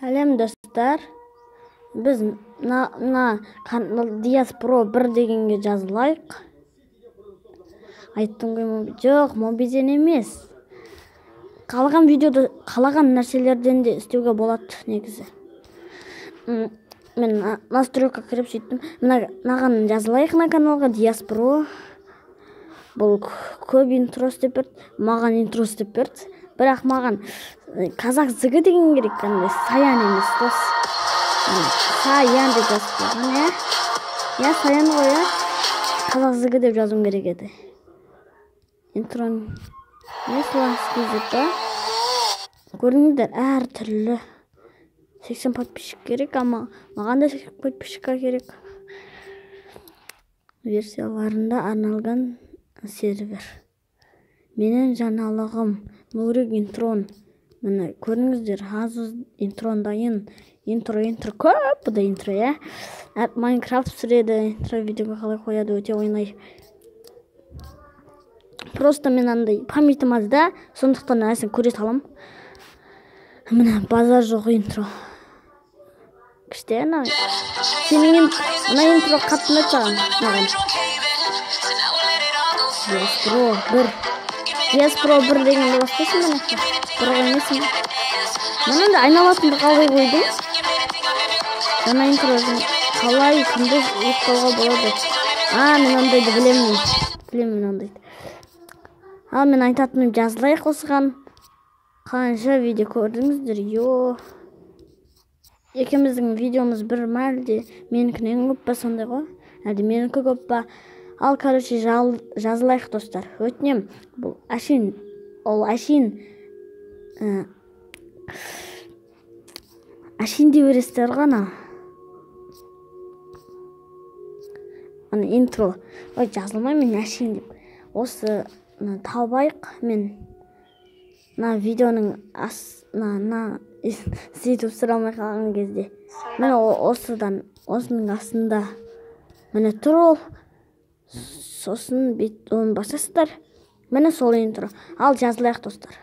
Сәлем, достар! Біз мына канал Диас Про 1 дегенге жазылайық. Айттым ғой, жоқ, Мобизен емес. Қалаған видеоды, қалаған нәрселерден де істеуге болады негізі. Мен настройка кіріп сөйттім. Мына мынаған жазылайық, мына каналға, Диас Про. Бұл көп интро істеп берді, маған интро істеп берді. Бірақ маған казах зг деген керек, андай Саян емес, дос. Саян деп жазып қойған, иә? Иә, Саян ғой, иә? Қазақ зг деп жазуым керек еді. Интро не сланский деп па? Көрдіңіздер, әртүрлі. 80 подписчик керек, ама маған да 80 подписчикка керек. Версияларында арналған сервер. Менің жаңалығым Нурик интрон. Міне, көрдіңіздер, азыз интрон дайын. Интро, интро көп бұда, интро, иә. Майнкрафт түсіреді, интро видеоға қалай қояды, өте оңай. Просто мен андай памятім аз да, сондықтан нәрсені көре салам. Міне, базар жоқ, интро. Күшті, ана. Сенің мына интро қатты ұнайды саған, маған. Диас Про 1. Диас Про 1 дегенді баспайсың ба, мына бір қоймайсың ба? Мынандай айналасынды қалай қойдың? Жаңа интро қалай күндіз ұйықтауға болады? А, мен ондайды білемін. Білемін мен ондайды. Ал мен айтатыным, жазылайық осыған. Қанша видео көрдіңіздер? Йо. Екеуміздің видеомыз бір ма, әлде менікінен көп па, сондай ғой? Әлде менікі көп па? Ал, короче, жазылайық, достар. Өтінем, бұл әшейін, ол әшейін, әшейін дей бересіздер ғой ана. Ана интро. Ой, жазылмаймын мен әшейін деп. Осы табайық, мен мына видеоның мына сөйтіп түсіре алмай қалған кезде. Міне, осыдан, осының астында міне тұр ол. Сосын бет оны басасыздар. Міне, сол интро. Ал жазылайық, достар.